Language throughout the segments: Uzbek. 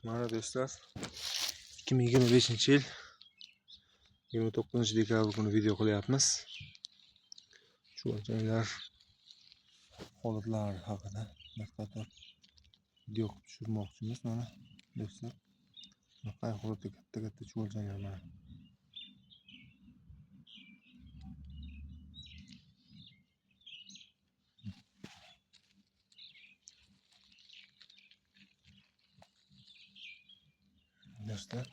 Mana do'stlar, 2025-yil 29 dekabr kuni video qilyapmiz. Chuvalchanglar holatlari haqida bir qator video qilib tushirmoqchimiz. Mana do'stlar, qay holatda katta-katta chuvalchanglar mana. Do'stlar,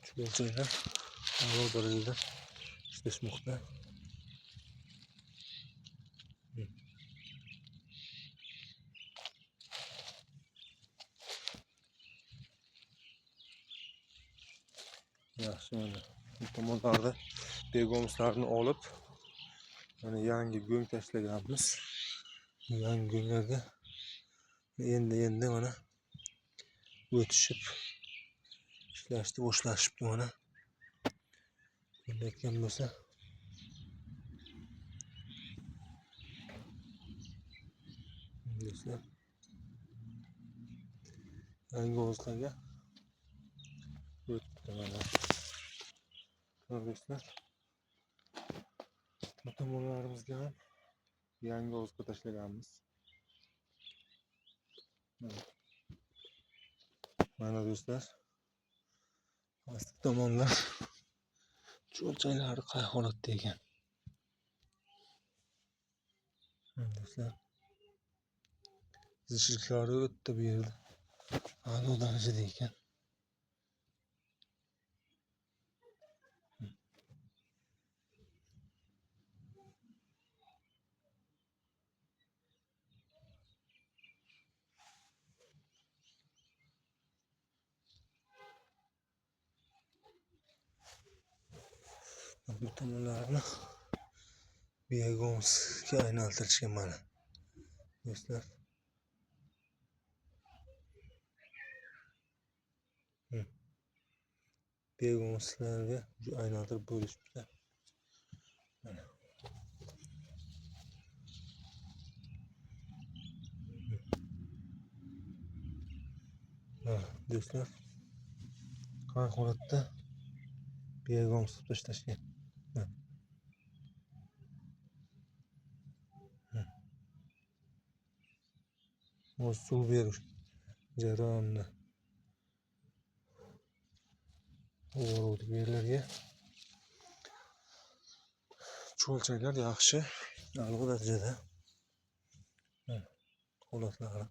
chuvalchanglar a'lo darajada ishlashmoqda. Yaxshi, mana bu tomonlarda begomslarni olib, mana yangi go'ng tashlaganmiz. Yangi go'nglarga endi mana o'tishib ishlashni boshlashibdi mana. Ko'rinayotgan bo'lsa, do'stlar, yangi oziqaga o'tdi mana. Do'stlar, bu tomonlarimizga ham yangi oziqa tashlaganmiz. Mana do'stlar, pastki tomonlar chuvalchanglari qay holatda ekan. Do'stlar, zichliklari o'tdi bu yerda, a'lo darajada ekan. Bu tomonlarni begomsga aylantirishgan mana do'stlar. Begomslarga aylantirib bo'lishibdi. Mana. Mana do'stlar, qay holatda begoms qilib tashlashgan. Suv berish jarayonini o'g'irdik bu yerlarga. Chuvalchanglar yaxshi, a'lo darajada holatlari.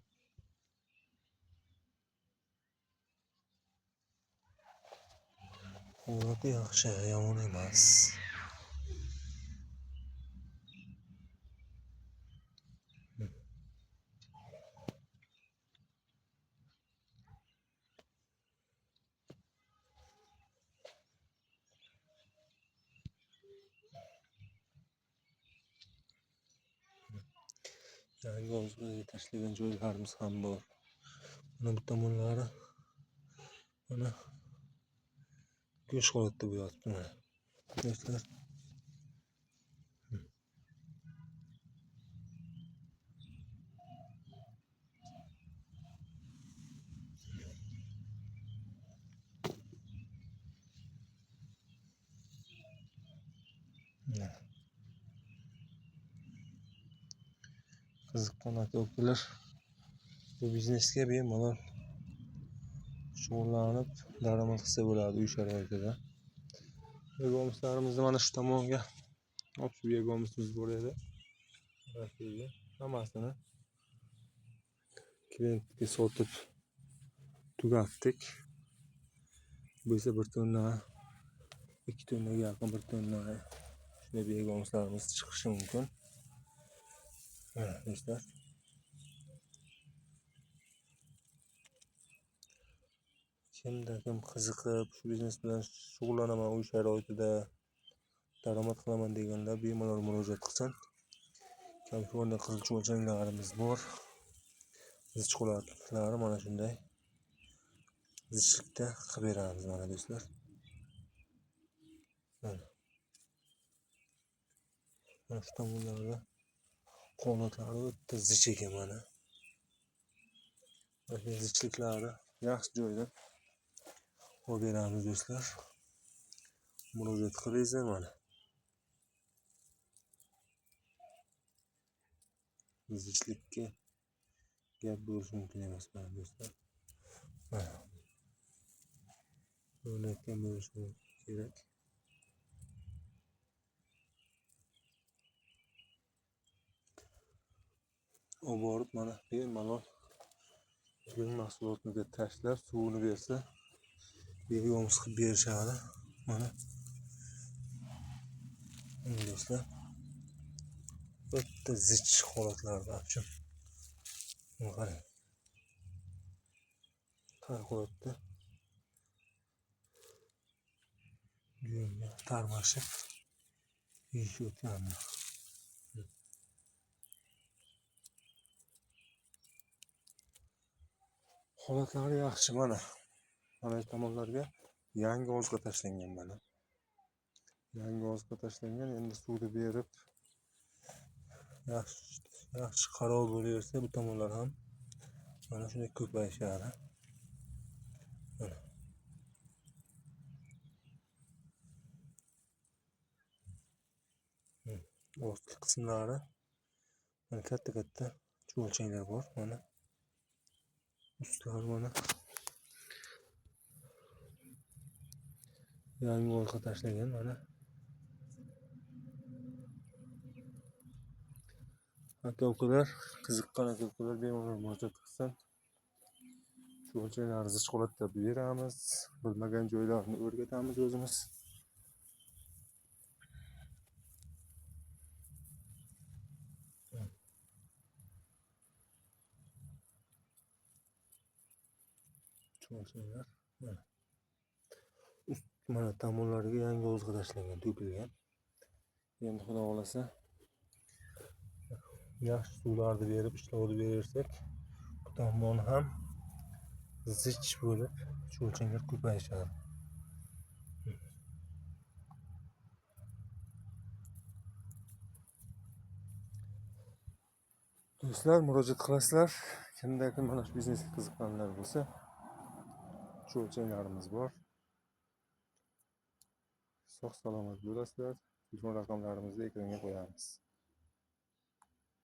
Holati yaxshi, yomon emas. Yangi oziqaga tashlagan joylarimiz ham bor. Mana bu tomonlari mana go'sht holatda bo'lyapti mana. Do'stlar, qiziqqan aka-ukalar bu biznesga bemalol shug'ullanib daromad qilsa bo'ladi uy sharoitida. Begomslarimizni mana shu tomonga olib, begomsimiz bor edi. Hammasini klientga sotib tugatdik. Bu esa 1 tonna, 2 tonnaga yaqin 1 tonna shunday begomslarimiz chiqishi mumkin. Mana do'stlar, kimda kim qiziqib shu biznes bilan shug'ullanaman uy sharoitida daromad qilaman deganlar bemalol murojaat qilsin. Kaliforniya qizil chuvalchanglarimiz bor. Zich holatlari mana shunday zichlikda qilib beramiz mana do'stlar. Mana. Mana shu tomonlarda holatlari o'ta zich ekan mana. Mana zichliklari yaxshi joyda olib beramiz do'stlar. Murojaat qilinglar mana. Zichlikka gap bo'lishi mumkin emas mana do'stlar. Mana. O'rnatgan bo'lishi kerak. Olib borib mana bemalol bugun mahsulotni tashlab suvini bersa beg'omiz qilib berishadi. Mana do'stlar, o'ta zich holatlarda shu. Buni qarang. Qay holatda buyumga tarmashib yeyishayotganini. Holatlari yaxshi mana. Mana shu tomonlarga yangi oziqa tashlangan mana. Yangi oziqa tashlangan, endi suvni berib yaxshi qarov bo'laversa bu tomonlar ham mana shunday ko'payishadi. Mana. Ostki qismlari mana katta-katta chuvalchanglar bor mana. Ustlari mana yangi oziqa tashlagan mana. Aka-ukalar, qiziqqan aka-ukalar bemalol murojaat qilsin. Chuvalchanglarni zich holatda beramiz, bilmagan joylarini o'rgatamiz o'zimiz. Chuvalchanglar mana. Ust mana tomonlariga yangi oziqa tashlangan, to'kilgan. Endi xudo xolasa yaxshi suvlarni berib, ishlovni bersak, bu tomon ham zich bo'lib chuvalchanglar ko'payishadi. Do'stlar, murojaat qilasizlar. Kimda kim mana shu biznesga qiziqqanlar bo'lsa, chuvalchanglarimiz bor. Sog' salomat bo'lasizlar. Telefon raqamlarimizni ekranga qo'yamiz.